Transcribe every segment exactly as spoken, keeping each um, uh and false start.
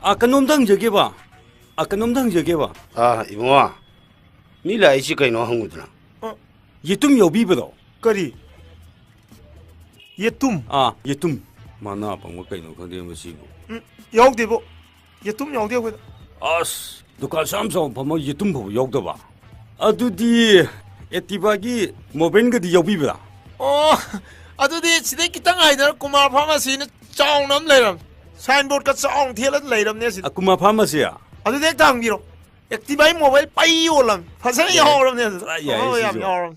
ꯑꯥ, ꯀꯩꯅꯣꯝꯇ ꯍꯪꯖꯒꯦꯕ꯫ ꯑꯥ, ꯀꯩꯅꯣꯝꯇ ꯍꯪꯖꯒꯦꯕ꯫ ꯑꯥ, ꯏꯕꯨꯡꯉꯣ, ꯃꯤ ꯂꯥꯛꯏꯁꯤ ꯀꯩꯅꯣ ꯍꯪꯉꯨꯗꯅ꯫ ꯑ, ꯌꯦꯇꯨꯝ ꯌꯥꯎꯕꯤꯕꯗꯣ? ꯀꯔꯤ? ꯌꯦꯇꯨꯝ? ꯑꯥ, ꯌꯦꯇꯨꯝ꯫ ꯃꯅꯥ ꯄꯪꯕ ꯀꯩꯅꯣ ꯈꯪꯗꯦ ꯃꯁꯤꯕꯨ꯫ ꯎꯝ, ꯌꯥꯎꯗꯦꯕꯣ꯫ ꯌꯦꯇꯨꯝ ꯌꯥꯎꯗꯦ ꯑꯩꯈꯣꯏꯗ꯫ ꯑꯁ, ꯗꯨꯀꯥꯟ ꯑꯁꯨꯛ ꯌꯥꯝ ꯆꯥꯎꯅ ꯐꯝꯃ ꯌꯦꯇꯨꯝ ꯐꯥꯎꯕ ꯌꯥꯎꯗꯕ? ꯑꯗꯨꯗꯤ Activa-ꯒꯤ ꯃꯣꯕꯥꯏꯜꯒꯗꯤ ꯌꯥꯎꯕꯤꯕ꯭ꯔꯥ? ꯑꯣ, ꯑꯗꯨꯗꯤ ꯁꯤꯗꯩ ꯈꯤꯇꯪ ꯍꯥꯏꯗꯔ ꯀꯨꯃꯥꯔ ꯐꯥꯔꯃꯥꯁꯤꯅ ꯆꯥꯎꯅ ꯑꯃ ꯂꯩꯔꯝ꯫ ꯁꯥꯏꯟꯕꯣꯔꯗꯀ ꯆꯥꯎꯅ ꯊꯦꯠꯂ ꯂꯩꯔꯝꯅꯦ ꯁꯤꯗ꯫ ꯑ, ꯀꯨꯃꯥꯔ ꯐꯥꯔꯃꯥꯁꯤ? ꯑꯗꯨꯗ ꯍꯦꯛꯇ ꯍꯪꯕꯤꯔꯣ꯫ Activa-ꯒꯤ ꯃꯣꯕꯥꯏꯜ ꯄꯩ ꯌꯣꯜꯂꯝ꯫ ꯐꯖꯅ ꯌꯥꯏ꯫ ꯌꯥꯎꯔꯝꯅꯦ ꯑꯗꯨꯗ꯫ ꯄꯨꯔꯥ ꯌꯥꯏ ꯑꯐꯕ ꯌꯥꯝ ꯁꯤꯁꯨ꯫ ꯌꯥꯎꯔꯝ꯫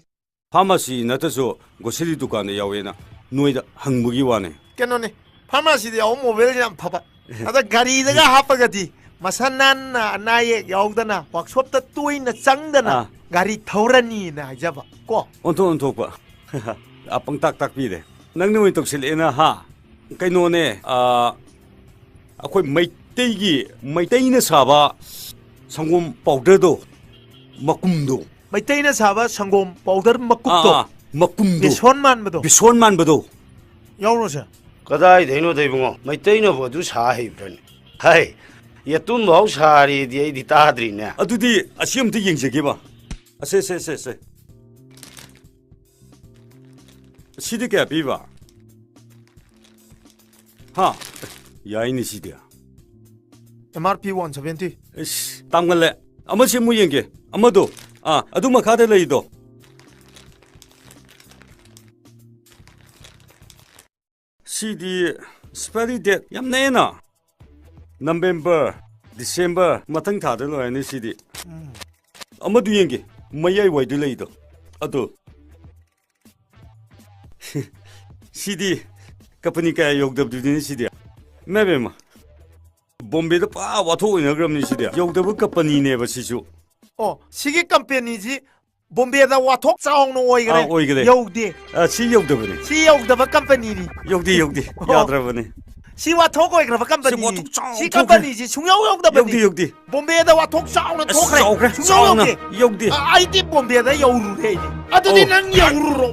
ꯐꯥꯔꯃꯥꯁꯤ ꯅꯠꯇ꯭ꯔꯁꯨ ꯒ꯭ꯔꯣꯁꯔꯤ ꯗꯨꯀꯥꯟꯗ ꯌꯥꯎꯋꯦꯅ ꯅꯣꯏꯗ ꯍꯪꯕꯒꯤ ꯋꯥꯅꯦ꯫ ꯀꯩꯅꯣꯅꯦ, ꯐꯥꯔꯃꯥꯁꯤꯗ ꯌꯥꯎꯕ ꯃꯣꯕꯥꯏꯜꯁꯦ ꯌꯥꯝ ꯐꯕ꯫ ꯑꯗ ꯒꯥꯔꯤꯗꯒ ꯍꯥꯞꯄꯒꯗꯤ ꯃꯁꯥ ꯅꯥꯟꯅ, ꯑꯅꯥ ꯑꯌꯦꯛ ꯌꯥꯎꯗꯅ, ꯋꯥꯛꯁꯣꯞꯇ ꯇꯣꯏꯅ ꯆꯪꯗꯅ ꯑꯥ꯫ ꯒꯥꯔꯤ ꯊꯧꯔꯅꯤꯅ ꯍꯥꯏꯖꯕ ꯀꯣ꯫ ꯑꯣꯟꯊꯣꯛ ꯑꯣꯟꯊꯣꯛꯄ꯫ ꯑ, ꯄꯪꯇꯥꯛ ꯇꯥꯛꯄꯤꯔꯦ꯫ ꯅꯪꯅ ꯑꯣꯏꯅ ꯇꯧꯁꯤꯜꯂꯛꯑꯦꯅ, ꯍꯥ? ꯀꯩꯅꯣꯅꯦ, ꯑ, ꯑꯩꯈꯣꯏ ꯃꯩꯇꯩꯒꯤ, ꯃꯩꯇꯩꯅ ꯁꯥꯕ ꯁꯪꯒꯣꯝ ꯄꯥꯎꯗꯔꯗꯣ, ꯃꯀꯨꯝꯗꯣ꯫ ꯃꯩꯇꯩꯅ ꯁꯥꯕ ꯁꯪꯒꯣꯝ ꯄꯥꯎꯗꯔ ꯃꯀꯨꯞꯇꯣ꯫ ꯑꯥ, ꯑꯥ, ꯃꯀꯨꯝꯗꯣ꯫ ꯕꯦꯁꯣꯟ ꯃꯥꯟꯕꯗꯣ꯫ ꯕꯦꯁꯣꯟ ꯃꯥꯟꯕꯗꯣ꯫ ꯌꯥꯎꯔꯣꯁꯦ꯫ ꯀꯗꯥꯏꯗꯩꯅꯣꯗ ꯏꯕꯨꯡꯉꯣ? ꯃꯩꯇꯩꯅꯕꯨ ꯑꯗꯨ ꯁꯥ ꯍꯩꯕ꯭ꯔꯅꯦ? ꯍꯥꯏ, ꯌꯦꯇꯨꯝꯐꯥꯎ ꯁꯥꯔꯤꯗꯤ ꯑꯩꯗꯤ ꯇꯥꯗ꯭ꯔꯤꯅꯦ꯫ ꯑꯗꯨꯗꯤ ꯑꯁꯤ ꯑꯝꯇ ꯌꯦꯡꯖꯒꯦꯕ꯫ ꯑꯁꯦ, ꯁꯦ, ꯁꯦ, ꯁꯦ꯫ ꯁꯤꯗꯤ ꯀꯌꯥ ꯄꯤꯕ? ꯍꯥ? ꯌꯥꯏꯅꯦ ꯁꯤꯗꯤ꯫ M R P one seventy꯫ ꯏꯁ, ꯇꯥꯡꯃꯜꯂꯦ꯫ ꯑꯃ ꯁꯦꯝꯃꯨ ꯌꯦꯡꯒꯦ꯫ ꯑꯃꯗꯣ꯫ ꯑꯥ, ꯑꯗꯨ ꯃꯈꯥꯗ ꯂꯩꯗꯣ꯫ ꯁꯤꯗꯤ expiry date ꯌꯥꯝ ꯅꯛꯑꯦꯅ꯫ November, December, ꯃꯊꯪ ꯊꯥꯗ ꯂꯣꯏꯔꯅꯤ ꯁꯤꯗꯤ꯫ ꯎꯝ꯫ ꯑꯃꯗꯨ ꯌꯦꯡꯒꯦ, ꯃꯌꯥꯏ ꯋꯥꯏꯗ ꯂꯩꯗꯣ꯫ ꯑꯗꯨ꯫ ꯁꯤꯗꯤ company ꯀꯌꯥ ꯌꯧꯗꯕꯗꯨꯅꯤ ꯁꯤꯗꯤ꯫ ꯏꯃꯥ ꯏꯕꯦꯝꯃ꯫ ꯕꯣꯝꯕꯦꯗ ꯄꯨꯔꯥ ꯋꯥꯊꯣꯛ ꯑꯣꯏꯅꯈ꯭ꯔꯕꯅꯤ ꯁꯤꯗꯤ꯫ ꯌꯧꯗꯕ company-ꯅꯦꯕ ꯁꯤꯁꯨ꯫ ꯑꯣ, ꯁꯤꯒꯤ company-ꯁꯤ ꯕꯣꯝꯕꯦꯗ ꯋꯥꯊꯣꯛ ꯆꯥꯎꯅ ꯑꯣꯏꯈ꯭ꯔꯦ꯫ ꯑꯥ, ꯑꯣꯏꯈ꯭ꯔꯦ꯫ ꯌꯧꯗꯦ꯫ ꯑꯥ, ꯁꯤ ꯌꯧꯗꯕꯅꯤ꯫ ꯁꯤ ꯌꯧꯗꯕ company-ꯅꯤ꯫ ꯌꯧꯗꯦ, ꯌꯧꯗꯦ꯫ ꯑꯣ꯫ ꯌꯥꯗ꯭ꯔꯕꯅꯤ꯫ ꯁꯤ ꯋꯥꯊꯣꯛ ꯑꯣꯏꯈ꯭ꯔꯕ ꯀꯝꯄꯅꯤ꯫ ꯁꯤ ꯋꯥꯊꯣꯛ ꯆꯥꯎꯅ ꯁꯤ ꯊꯣꯛꯈ꯭ꯔꯦ꯫ ꯀꯝꯄꯅꯤꯁꯤ ꯁꯨꯡꯌꯥꯎ ꯌꯥꯎꯗꯕꯅꯤ꯫ ꯌꯧꯗꯦ, ꯌꯧꯗꯦ꯫ ꯕꯣꯝꯕꯦꯗ ꯋꯥꯊꯣꯛ ꯆꯥꯎꯅ ꯑꯁ, ꯊꯣꯛꯈ꯭ꯔꯦ꯫ ꯆꯥꯎꯈ꯭ꯔꯦ, ꯁꯨꯡꯌꯥꯎ ꯆꯥꯎꯅ ꯌꯥꯎꯗꯦ꯫ ꯌꯧꯗꯦ꯫ ꯑ, ꯑꯩꯗꯤ ꯕꯣꯝꯕꯦꯗ ꯌꯧꯔꯨꯔꯦ ꯑꯩꯗꯤ꯫ ꯑꯗꯨꯗꯤ ꯑꯣ꯫ ꯅꯪ ꯌꯧꯔꯨꯔꯣ꯫